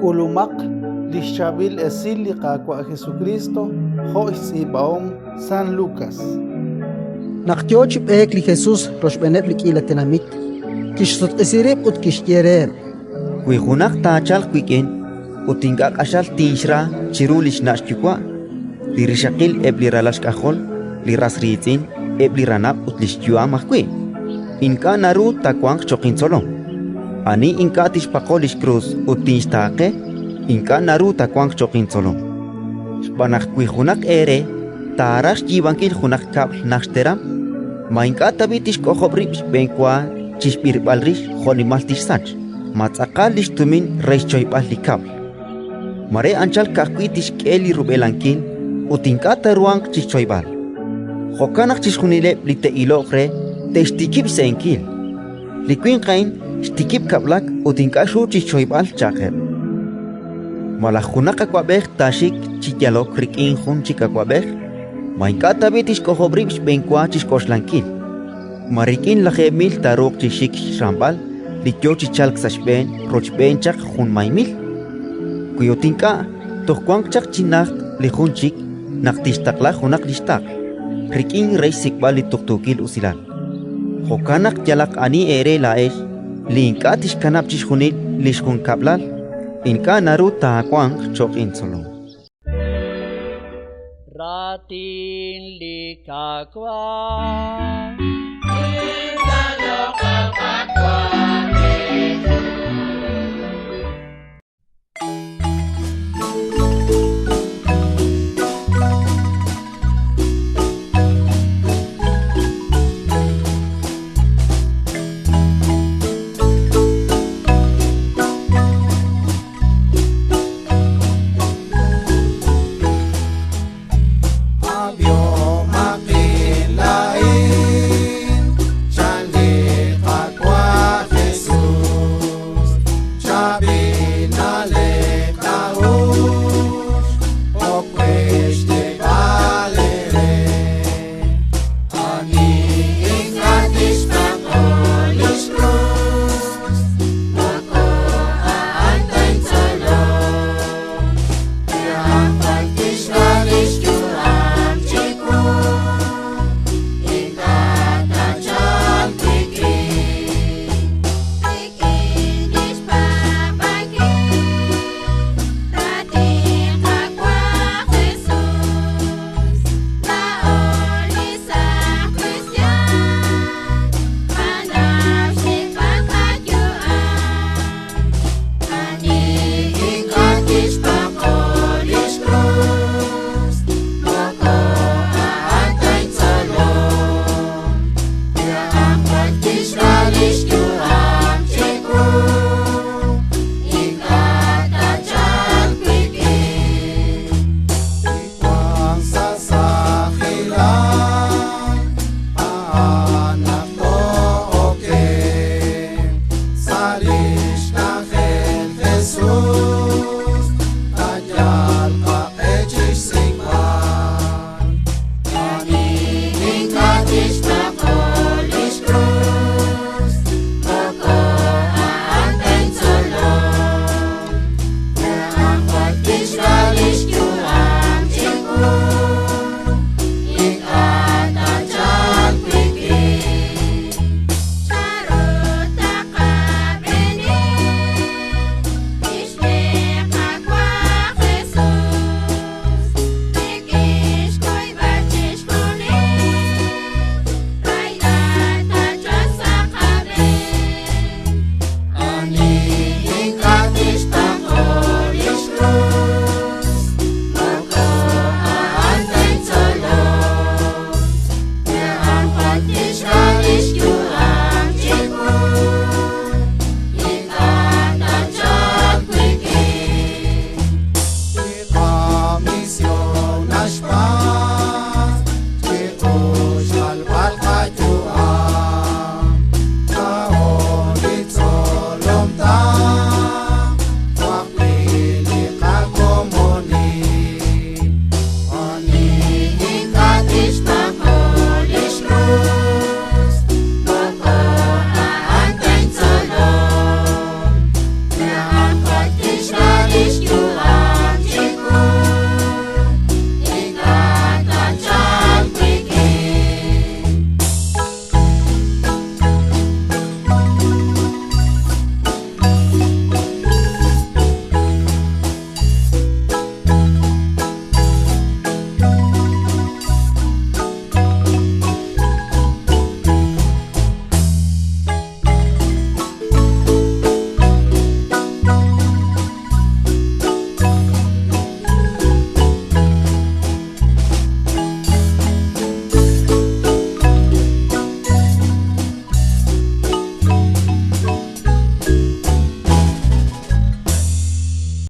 K'ulumaq li xChaab'il Esil li Qaawa' Jesukriist jo' xtz'iib'ahom San Lukas. Naq yo chi b'eek li Jesus rochb'eeneb' li k'iila tenamit, kixsutq'isi rib' ut kixye reheb': Wi junaq taachalq wik'in ut ink'a' q'axal tinxra chiru li xna' xyuwa', li rixaqil, eb' li ralal xk'ajol, li ras riitz'in, eb' li ranab' ut li xyu'am ajwi', ink'a' naru taawanq cho'q intzolom. Ani ink'a' tixpaqo li xkrus ut tinxtaaqe, ink'a' naru taawanq cho'q intzolom. Xb'aan naq wi junaq eere taaraj xyiib'ankil junaq kab'l najt xteram, ma ink'a' tab'i' tixk'ojob' rib' xb'enwa chi xb'irb'al rix jo'nimal tixsach, ma tz'aqal li xtumin re xchoyb'al li kab'l? Mare anchal ka'ajwi' tixk'e li rub'elankil ut ink'a' taaruhanq chi xchoyb'al. Jo'kan naq chixjunileb' li te'iloq re te'xtikib' xse'enkil: «Li winq a'in xtikib' kab'lak ut ink'a' xru chi xchoyb'al», cha'qeb'. Malaj junaq awab'ej taaxik chi yalok rik'in jun chik awab'ej, ma ink'a' tab'i' tixk'ojob' rib' xb'enwa chi xk'oxlankil? Ma rik'in 10,000 taaruuq chi xik xramb'al li yo chi chalk sa' xb'een rochb'een chaq junmay mil? Wi ut ink'a', toj wanq chaq chi najt li jun chik naq tixtaqla junaq li xtaql rik'in re xsik'b'al li tuqtuukil usilal. Jo'kan naq yalaq ani eere laa'ex li ink'a' tixkanab' chixjunil li xjunkab'lal, ink'a' naru taawanq cho'q intzolom. Raatin li Qaawa'. Ab'ihomaqin laa'in, chan li Qaawa' Jesus, chaab'il na'leb' k'a'uxl, ok we xyeeb'al eere. Ani ink'a' tixpaqo li xkrus, moko a'an ta intzolom. Li tixra li xyu'am chiwu, ink'a' taachalq wik'in. Rik'in lix paab'ankil raatin Qaawa' Jesus, laa'o li saaj kristiaan, qanaw xsik'b'al qayu'am. Ani ink'a' tixpaqo li xkrus, moko a'an ta intzolom. Li tixra li xyu'am chiwu, ink'a' taachalq wik'in. Li wank sa' sahilal, a'an naq too'okenq sa' li xk'anjel Jesus.